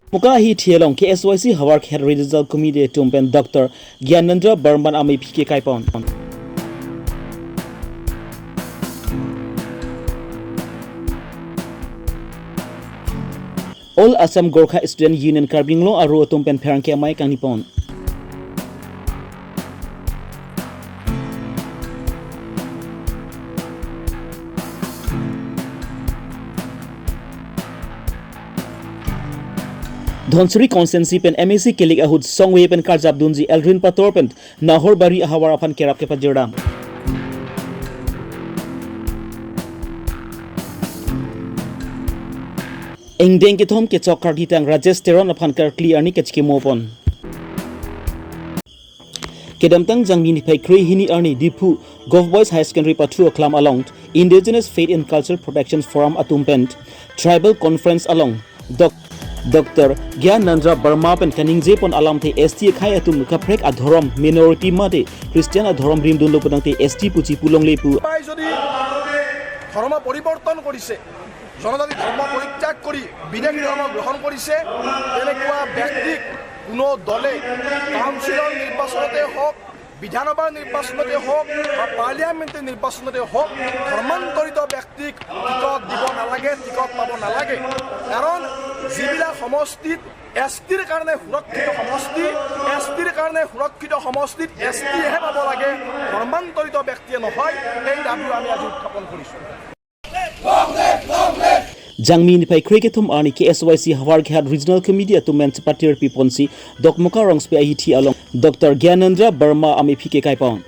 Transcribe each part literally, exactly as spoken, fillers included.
Muka ahithi along K S Y C Howraghat Regional Committee atum pen Doctor Gyanendra Barman amephi kekai pon. All Assam Gorkha Student Union Karbi Anglong aro atum pen pherangke amei kangni pon. Dhansiri constituency pen M A C kilik ahut songve pen karjap dunji Elrin Pator pen Nahorbari ahavar aphan kerap kepajir dam. Ingdeng kethom kechok karkli tang Rajesh Teron aphan karkli arni kachikimo pon. Kedamtang Jangmi niphai kre hini arni Diphu Govt Boys High Secondary pathu aklam along Indigenous Faith and Culture Protection Forum atum pen Tribal Conference along Doc-, Doctor Gyanendra Barma pen kaningje pon alamthe S T akhei atum kaprek adhorom minority mate Christian adhorom rimdunlo putangte S T puchi pulongle pu. কোনোবাই যদি ধৰ্ম পৰিৱৰ্তন কৰিছে, জনজাতি ধৰ্ম পৰিত্যাগ কৰি বিদেশী ধৰ্ম গ্ৰহণ কৰিছে, তেনেকুৱা ব্যক্তিক কোনো দলে কাউন্সিলৰ নিৰ্বাচনতে হওক, বিধানসভাৰ নিৰ্বাচনতে হওক বা পাৰ্লিয়ামেণ্টৰ নিৰ্বাচনতে হওক, ধৰ্মান্তৰিত ব্যক্তিক টিকট দিব নালাগে, টিকট পাব নালাগে। কাৰণ যিবিলাক সমষ্টিত এছ টিৰ কাৰণে সুৰক্ষিত সমষ্টি, এছ টিৰ কাৰণে সুৰক্ষিত সমষ্টিত এছ টিয়েহে পাব লাগে, ধৰ্মান্তৰিত ব্যক্তিয়ে নহয়। এই দাবীও আমি আজি উত্থাপন কৰিছোঁ। Jangmi niphai kre kethom arni K S Y C Howraghat Regional Committee atum pen chepatir pi ponsi Dokmoka Rongsopi ahithi along Doctor Gyanendra Barma amephi kekai pon.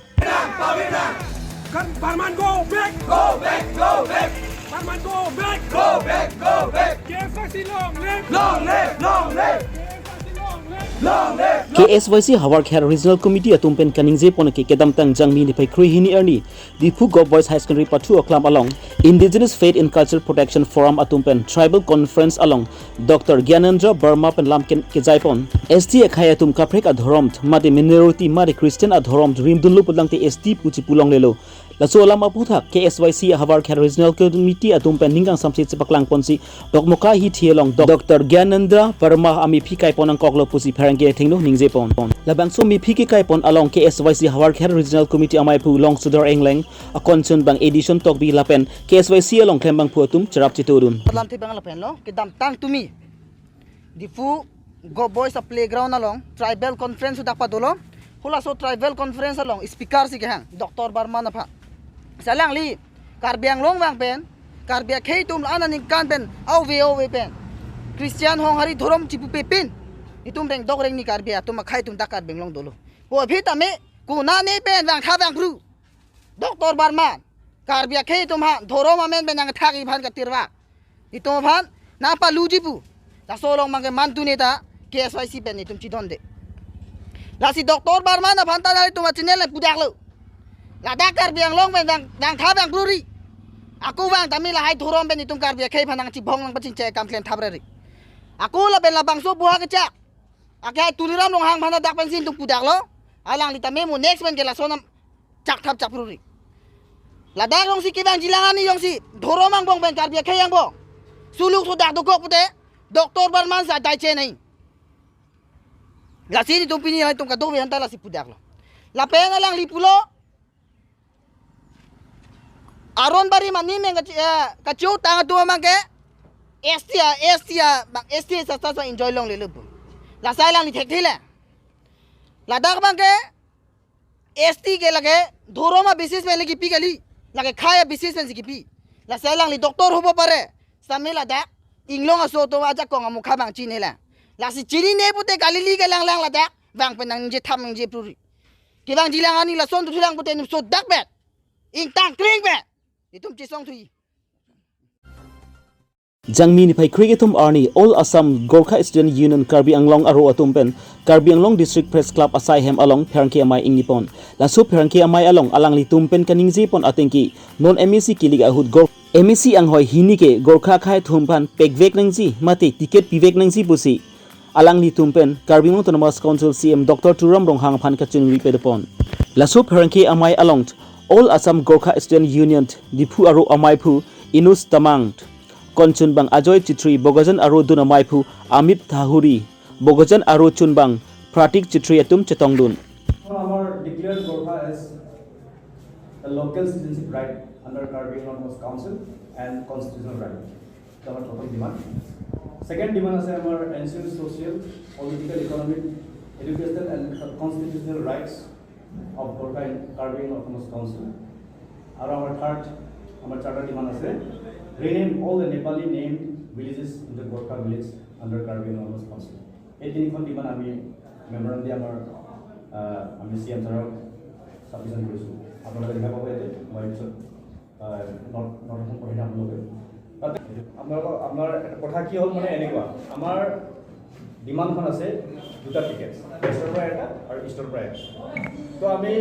Barman, go back! Go back! Go back! Barman, go back! Go back! Go back! K S Y C long live! Long live! Long live! K S Y C long live! Long live! K S Y C Howraghat Regional Committee atum pen kaningje pon ke kedamtang Jangmi niphai kre hini arni Diphu Govt Boys High Secondary pathu aklam along Indigenous Faith and Culture Protection Forum atum pen Tribal Conference along Doctor Gyanendra Barma pen lam ken-, kejai pon S T akhei atum kaprek adhorom mate minority mate Christian adhorom rimdunlo putangte S T puchi pulonglelo. Laso alam aphuthak K S Y C Howraghat Regional Committee atum pen ning kangsamse chepaklang ponsi Dokmoka ahithi along Doc-, Doctor Gyanendra Barma amephi kai pon nangkoklo pusi pherangke athengno ningje pon. Labangso mephi kekai pon along K S Y C Howraghat Regional Committee amei aphu Longsodar Engleng, akonchun bang Edison Tokbi lapen K S Y C along klembangphu atum cherap chetudun. Lamthe bang lapen lo, kedamtang tumi Diphu Govt Boys a playground along tribal conference dak padolo. Halaso tribal conference along speaker si kehang Doctor Barman aphan. Lasi alangli Karbi Anglong vang pen, Karbi akhei atum la-an aningkan pen, ove ove pen Christian honghari dhorom chipupe pen, itum rengdok rengni Karbi atum akhei atum dak Karbi Anglong dolo. Bo aphi tame konane pen vangtha vangphru Doctor Barman, Karbi akhei atum aphan dhorom amen pen nangthak iphan katirwa, itum aphan nangpaluji pu. Laso along mangke mantu neta K S Y C pen itum chidonde. Lasi Doctor Barman aphan ta nelitum a channel le pudaklo. Ladak Karbi Anglong pen vang, vangtha vangphru ri. Ako vang tame lahai dhorom pen itum Karbi akhei aphan nangchibong nangpachingche akam klem thap ra ri. Ako lapen labangso buha kechak akhei Tuliram Ronghang aphan dak pensi itum pudaklo. Alangli tame mo next pen ke lason am chak thap chak phru ri. Ladak jongsi kevangji lang ani jongsi dhorom angbong pen Karbi akhei angbong suluk sodak dokok pute Doctor Barman sa dai che nai. Lasi nelitum pini nelitum kadokave aphan ta lasi pudaklo. Lapen alangli pulo Aron bari mani meng kachi-, eh, kachiu tang atum amang ke S T a, S T a, bang S T a sa sa sa enjoy longlelo pu. Lasi alangli thekthe le. Ladak abang ke S T ke lake dhorom a basis pen le kipi kali. Lake khei a basis pensi kipi. Lasi alangli doctor hobo pare. Sami ladak inglong aso atum ajakong amukha abang chinine la. Lasi chinine pute kalili kelang lang ladak vang pen nangje tham nangje phru ri. Kevangji lang ani lason tu lang pute num sodak bet. Ingtang kring bet. Itum chisong thui. Jangmi niphai kre kethom arni All Assam Gorkha Student Union Karbi Anglong aro atum pen Karbi Anglong District Press Club asai hem along pherangke amei ingni pon. Laso pherangke amei along alanglitum pen kaningje pon atengke non M A C kilik ahut Gor-, M A C anghoi hini ke Gorkha akhei atum aphan pekvek nangji mate ticket pivek nangji pusi alanglitum pen Karbi Anglong Autonomous Council C E M Doctor Tuliram Ronghang aphan kachiningri pado pon. Laso pherangke amei along All Assam Gorkha Student Union Diphu aro ameiphu Inus Tamang, Kon chunbang Ajoy Chetri, Bokajan aro dun amaiphu Amit Tahuri, Bokajan aro chunbang Pratik Chetri atum chetongdun. Our declared Gorkha as a local citizenship right under Karbi Anglong Autonomous Council and constitutional right. এইটো আমাৰ প্ৰথম demand. Second demand আছে আমাৰ ensure social, political, economic, educational and constitutional rights of Gorkha in Karbi Anglong autonomous council. আৰু আমাৰ third, আমাৰ charter demand আছে, rename all the Nepali name villages in the Gorkha village under Karbi Anglong autonomous council. এই তিনিখন ডিমাণ্ড আমি মেমৰেণ্ডাম দি আমাৰ, আহ, আমি চি এম ছাৰক ছাবমিশ্যন কৰিছোঁ। আপোনালোকে দেখা পাব ইয়াতে, মই পিছত, আহ, নট-, নট এখন পঢ়ি আপোনালোকে। তাতে আপোনালোকৰ, আপোনাৰ এটা কথা কি হ'ল, মানে, এনেকুৱা, আমাৰ ডিমাণ্ডখন আছে দুটা টিকেট, ৱেষ্টৰ পৰা এটা আৰু ইষ্টৰ পৰা এটা। তো আমি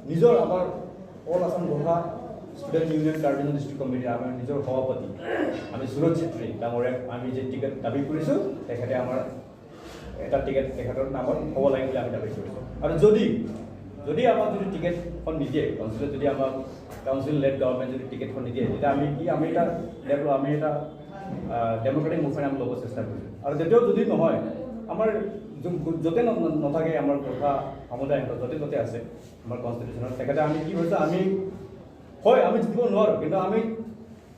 নিজৰ, আমাৰ অল আছাম গোৰ্খা ষ্টুডেণ্ট ইউনিয়ন কাৰ্বি আংলং ডিষ্ট্ৰিক্ট কমিটিৰ আমাৰ নিজৰ সভাপতি আমি সুৰজ চেত্ৰী ডাঙৰীয়াক আমি যে টিকেট দাবী কৰিছোঁ, তেখেতে আমাৰ এটা টিকেট তেখেতৰ নামত হ'ব লাগে বুলি আমি দাবী কৰিছোঁ। আৰু যদি, যদি আমাক যদি টিকেটখন নিদিয়ে, কাউন্সিলত যদি আমাক, কাউন্সিল লেড গভৰ্ণমেণ্ট যদি টিকেটখন নিদিয়ে, তেতিয়া আমি কি, আমি এটা ডেভ-, আমি এটা, আহ, ডেম'ক্ৰেটিক মুভমেণ্ট আমি ল'ব চেষ্টা কৰিছোঁ। আৰু তেতিয়াও যদি নহয়, আমাৰ যোন-, য'তে ন-, ন-, নাথাকে আমাৰ গোৰ্খা সমুদায় য'তে ত'তে আছে আমাৰ কনষ্টিটিউশ্যনত, তেখেতে আমি কি কৰিছোঁ, আমি, হয়, আমি জিকিব নোৱাৰোঁ, কিন্তু আমি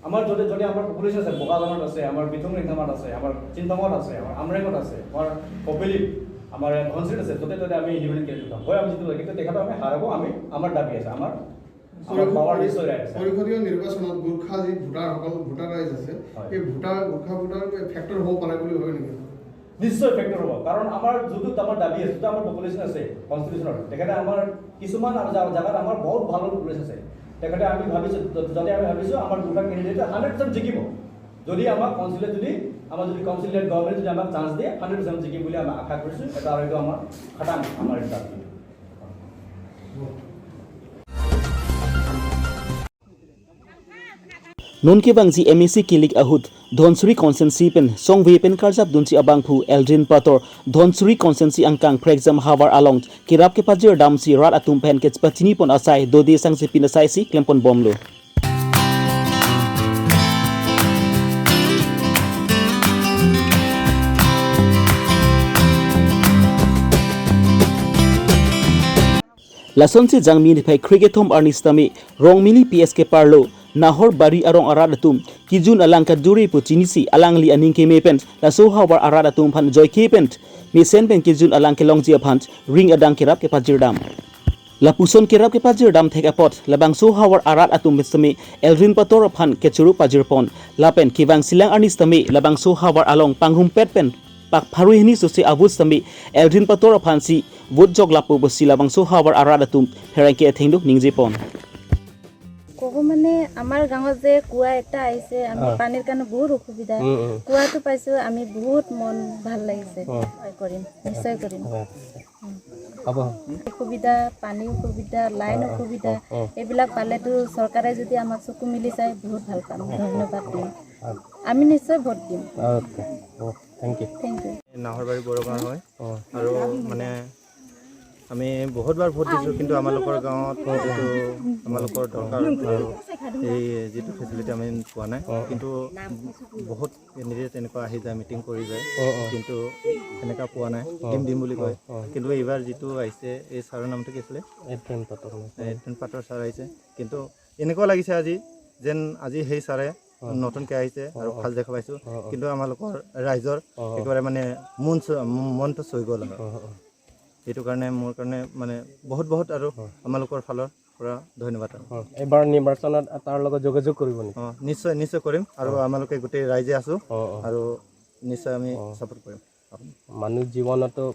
আমাৰ য'তে য'তে আমাৰ পপুলেশ্যন আছে, বোকাজানত আছে, আমাৰ বিথুং ৰিংখামাত আছে, আমাৰ চিনটঙত আছে, আমাৰ আমৰেঙত আছে, আমাৰ কপিলিত, আমাৰ ইয়াত ধনশিৰিত আছে, য'তে ত'তে আমি ইণ্ডিপেণ্ডেণ্ট কেণ্ডিডেট উঠাম। হয়, আমি যিটো লাগে, কিন্তু তেখেতক আমি হাৰাব, আমি, আমাৰ দাবী আছে, আমাৰ, আমাৰ পৰি-, পাৱাৰ পৰি-, নিশ্চয় ৰাইট আছে। পৰিষদীয় নিৰ্বাচনত গোৰ্খা যি ভোটাৰসকল, ভোটাৰ ৰাইজ আছে, হয়। সেই ভোটাৰ, গোৰ্খা ভোটাৰ ফেক্টৰ হ'ব পাৰে বুলি ভাবে নেকি? নিশ্চয় ফেক্টৰ হ'ব, কাৰণ আমাৰ যোনটো আমাৰ দাবী আছে, যোনটো আমাৰ পপুলেশ্যন আছে কনষ্টিটিউশ্যনৰ, তেখেতে আমাৰ কিছুমান আমাৰ জা-, জাগাত আমাৰ বহুত ভাল পপুলেশ্যন আছে। তেখেতে আমি ভাবিছোঁ, য-, যাতে আমি ভাবিছোঁ আমাৰ দুটা কেণ্ডিডেটে হাণ্ড্ৰেড পাৰ্চেণ্ট জিকিব। যদি আমাক কাউন্সিলে যদি, আমাৰ যদি কাউন্সিল লেড গভৰ্ণমেণ্ট যদি আমাক চান্স দিয়ে, হাণ্ড্ৰেড পাৰ্চেণ্ট জিকিম বুলি আমি আশা কৰিছোঁ। এটা হয়তো আমাৰ খাটাং আমাৰ দাবী। Non kevangji M A C kilik ahut Dhansiri constituency pen songve pen karjap dunsi abangphu Eldrin Pator, Dhansiri constituency angkang Prekjam havar along kerap kepajir damsi rat atum pen kepachini pon asai dode sangse pin asai si klem pon bomlo. Lasonsi Jangmi niphai krekethom arni sitame Rongmili P S keparlo Nahor Bari arong arat atum kejun alang kajuri pu chinisi alangli aning keme pen laso havar arat atum aphan joike pen mesen pen kejun alang kelongji aphan ring adang kerap kepajir dam. Lapuson kerap kepajir dam thek apot labangso havar arat atum sitame Eldrin Pator aphan kechuru pajir pon lapen kevangsilang arni sitame labangso havar along panghumpet pen pak pharu hini sose avut sitame Eldrin Pator aphansi vote jok lapu pusi labangso havar arat atum pherangke athengno ningje pon. ক'ব মানে, আমাৰ গাঁৱত যে কুঁৱা এটা আহিছে, আমি অ। পানীৰ কাৰণে বহুত অসুবিধা। উম, উম। কুঁৱাটো পাইছো, আমি বহুত মন ভাল লাগিছে। অ। হয়, কৰিম, নিশ্চয় কৰিম। অ। হ'ব। অসুবিধা, পানী অসুবিধা, লাইন অ, অ, অসুবিধা, অ, অ। এইবিলাক পালেতো চৰকাৰে যদি আমাক চকু মেলি চাই, বহুত ভাল পাম। অ, অ। ধন্যবাদ দিম। অ। আমি নিশ্চয় ভোট দিম। অ'কে। অ, thank you. Thank you. Naharbari Borgaon হয়। অ। আৰু মানে আমি বহুতবাৰ ভোট দিছোঁ, কিন্তু আমালোকৰ গাঁৱত এইটো আমালোকৰ দৰকাৰ আৰু এই যিটো ফেচিলিটি আমি পোৱা নাই। অ, অ। কিন্তু বহুত কেণ্ডিডেট তেনেকুৱা আহি যায়, মিটিং কৰি যায়, অ, অ। কিন্তু এনেকুৱা পোৱা নাই। অ। দিম দিম বুলি কয়। অ, অ। কিন্তু এইবাৰ যিটো আহিছে, এই ছাৰৰ নামটো কি আছিলে? এডভেন পাটৰ নে? এডভেন পাটৰ ছাৰ আহিছে, কিন্তু এনেকুৱা লাগিছে আজি যেন আজি সেই ছাৰে অ। নতুনকৈ আহিছে আৰু অ, অ। ফাৰ্ষ্ট দেখা পাইছোঁ। অ, অ। কিন্তু আমালোকৰ ৰাইজৰ অ, অ। একেবাৰে মানে মন চ-, মনটো চুই গ'ল আৰু। অ, অ। সেইটো কাৰণে মোৰ কাৰণে মানে বহুত বহুত আৰু অ। আমালোকৰ ফালৰ পৰা ধন্যবাদ আৰু। অ, এইবাৰ নিৰ্বাচনত তাৰ লগত যোগাযোগ কৰিব নেকি? অ, নিশ্চয়, নিশ্চয় কৰিম। আৰু অ। আমালোকে গোটেই ৰাইজে আছোঁ অ, অ। আৰু নিশ্চয় আমি অ। ছাপোৰ্ট কৰিম। মানুহ জীৱনতো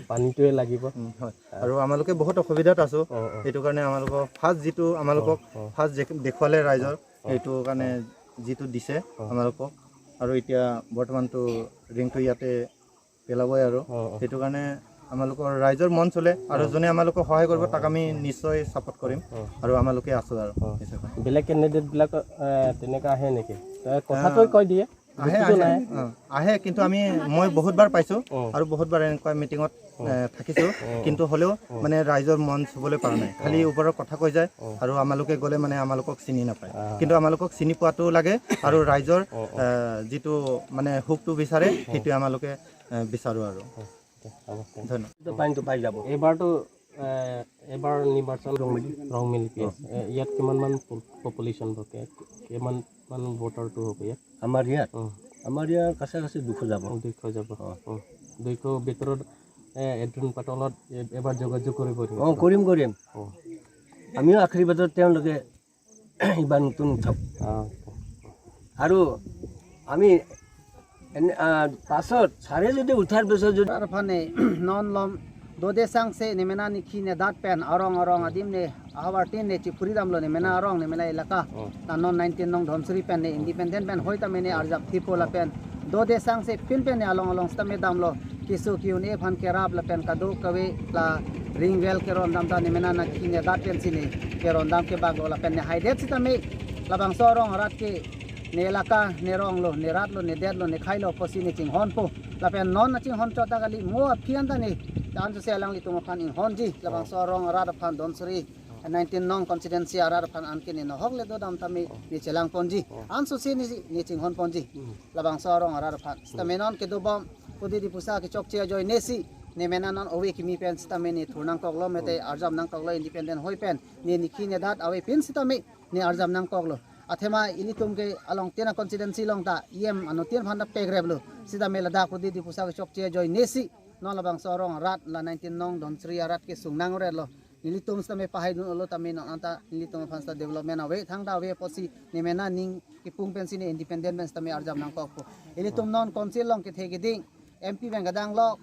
পানীটোৱে লাগিব। উম, হয়। আৰু আমালোকে বহুত অসুবিধাত আছোঁ। অ, অ। সেইটো কাৰণে আমালোকক ফাৰ্ষ্ট যিটো আমালোকক অ, অ। ফাৰ্ষ্ট যে-, দেখুৱালে ৰাইজৰ, অ। সেইটো কাৰণে যিটো দিছে অ। আমালোকক, আৰু এতিয়া বৰ্তমানতো ৰিংটো ইয়াতে পেলাবই আৰু। অ, অ। সেইটো কাৰণে আমালোকৰ ৰাইজৰ মন চলে আৰু অ। যোনে আমালোকক সহায় কৰিব, অ, তাক অ। আমি নিশ্চয় ছাপোৰ্ট কৰিম অ। আৰু আমালোকে আছোঁ আৰু অ। হিচাপে। বেলেগ কেণ্ডিডেটবিলাক, এ, তেনেকা আহে নেকি? এ, কথা কৈ আহ, কৈ দিয়ে? আহে, বস্তুটো আহে। নাই। অ, আহে, কিন্তু আমি, মই বহুতবাৰ পাইছো। অ। আৰু বহুতবাৰ এনেকুৱা মিটিঙত, অ। এ, থাকিছো। অ, অ। কিন্তু হ'লেও, অ। মানে, ৰাইজৰ মন চুবলৈ পৰা নাই। খালি অ। ওপৰৰ কথা কৈ যায়। অ। আৰু আমালোকে গ'লে, মানে, আমালোকক চিনি নাপায়। অ। কিন্তু আমালোকক চিনি পোৱাটো লাগে আৰু ৰাইজৰ, অ, অ। এ, যিটো, মানে, সুখটো বিচাৰে, অ। সেইটোৱে আমালোকে, এ, বিচাৰো আৰু। অ, অ, হ'ব, থেংক ইউ। ধন্যবাদ। তো পাইন তো পাই যাব। এইবাৰতো, এ, এইবাৰ নিৰ্বাচন ৰংমিলি। Rangmili P S. অ। এ, ইয়াত কিমান মান প-, পপুলেশ্যন থাকে? কিমান মান ভোটাৰটো হ'ব ইয়াত? আমাৰ ইয়াত? অ। আমাৰ ইয়াৰ কাছে কাছে দুশ যাব। অ, দুশ যাব। অ। অ। দুশ ভিতৰত, এ, এড্ৰিন পাটলত এ-, এবাৰ যোগাযোগ কৰিব নেকি? অ, কৰিম, কৰিম। অ। আমিও আশীৰ্বাদত তেওঁলোকে ইবাৰ নতুন উঠক। অ। আৰু আমি এনে, আ, পাছত ছাৰে যদি উঠাৰ পিছত যদি Arphane non lom dode sangse nemena nikhi nedat pen arong arong adim ne ahavar tin ne chiphuri damlo nemena arong nemena elaka. Oh. Ta non nineteen nong Dhansiri pen ne independent pen hoi tame ne arjap thipo lapen dode sangse pin pen ne along along sitame damlo. Keso ke-un-e aphan kerap lapen kadokave la ring well keron dam ta nemena nikhi nedat pensi ne keron dam kebak lo lapen ne haidet sitame labangso arong arat ke ne elaka, ne rong lo, ne rat lo, ne det lo, ne khai lo pusi ne chinghonpo. Lapen non ne chinghon chot ta kali mo aphi an ta ne, ansose alanglitum aphan inghonji, labangso arong arat aphan Dhansiri nineteen nong constituency arat aphan anke ne nohok le dodam tame ne chelangponji. Ansose ne, ne chinghonponji. Labangso arong arat aphan. Sitame non kedobom pudi dipusa kechokche ajoine si nemena non ove kimi pen sitame ne thur nangkoklo mate arjap nangkoklo independent hoi pen. Ne nikhi nedat ave pin sitame ne arjap nangkoklo. Athema ilitum ke along tin a constituency along ta E M anuttin aphan ta pegrep lo. Sitame ladak pudi dipusa kechokche ajoine si non labangso arong arat la nineteen nong Dhansiri arat ke sung nang-ret lo. Nelitum sitame pahai dun-olo tame non anta nelitum aphan sita development ave thangta ave pusi nemena ning kipung pensi ne independent pen sitame arjap nangkokpo. Ilitum non council along kethe keding M P pen kedang lo,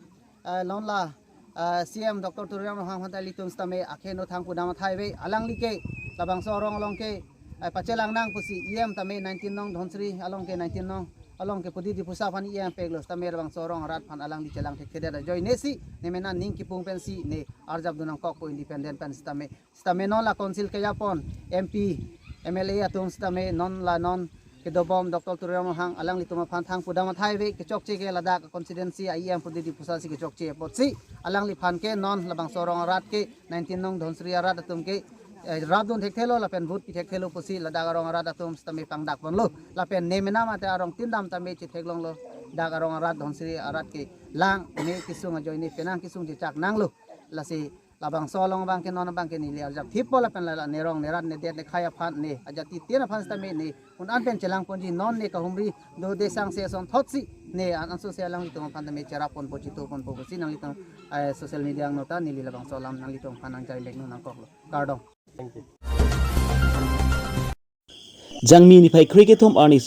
eh, non la, eh, C M Doctor Tuliram Ronghang aphan ta ilitum sitame akheno thang pudam athai ave, alangli ke labangso arong along ke, eh, pachelang nang pusi E M tame nineteen nong Dhansiri along ke nineteen nong along ke pudi dipusa aphan E M peklo sitame labangso arong arat aphan alangli chelang thekthedet ajoine si nemena ning kipung pensi ne arjap dun nangkokpo independent pen sitame. Sitame non la council kejapon M P, M L A atum sitame non la non kedobom Doctor Tuliram Ronghang alanglitum aphan thang pudam athai ave kechokche ke ladak constituency a E M pudi dipusa si kechokche apotsi alangliphan ke non labangso arong arat ke nineteen nong Dhansiri arat atum ke, eh, rap dun thekthelo lapen vote pi thekthelo pusi ladak arong arat atum sitame pangdakponlo lapen nemena mate arong tin dam tame chetheklonglo dak arong arat Dhansiri arat ke lang ne kesung ajoine penang kesung chechak nanglo lasi labangso along abang ke non abang ke neli arjap thipo lapen la, la ne rong ne rat ne det ne khai aphan ne ajati tin aphan sitame ne un-an pen chelangponji non ne kahumri dode sangse asonthotsi ne an ansose alanglitum aphan tame cherapponpo chitoponpo pusi nanglitum, eh, social media angno ta neli labangso alam nanglitum aphan nangjai lekno nangkoklo. Kardom. Thank you. Jangmi niphai kre kethom arni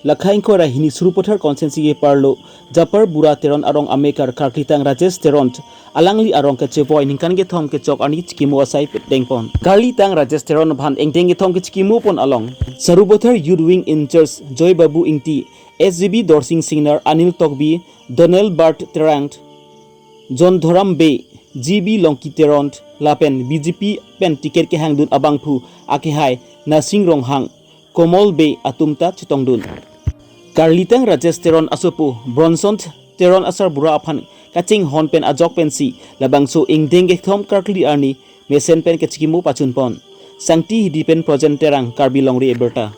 lakha ingkoi ra hini Sarupathar constituency keparlo Japarbura Teron arong amekar karklitang Rajesh Teron alangli arong kechevoi ningkan kethom kechok arni chikimo asai petdengpon. Karklitang Rajesh Teron aphan ingdeng kethom kechikimopon along Sarupathar Youth Wing in charge Joy Babu Ingti, S G B Dorsing Singnar, Anil Tokbi, Donald Bart Terang, John Dhoram Bey, G B Longki Teron lapen B J P pen ticket kehangdun abangphu akehai Nasing Ronghang, Komol Bey atum ta chetongdun. Karklitang Rajesh Teron asopo Bronson Teron asarbura aphan kachinghon pen ajok pensi labangso ingdeng kethom karkli arni mesen pen kechikimo pachunpon. Sangti Hidi pen Projen Terang, Karbi Longri Abirta.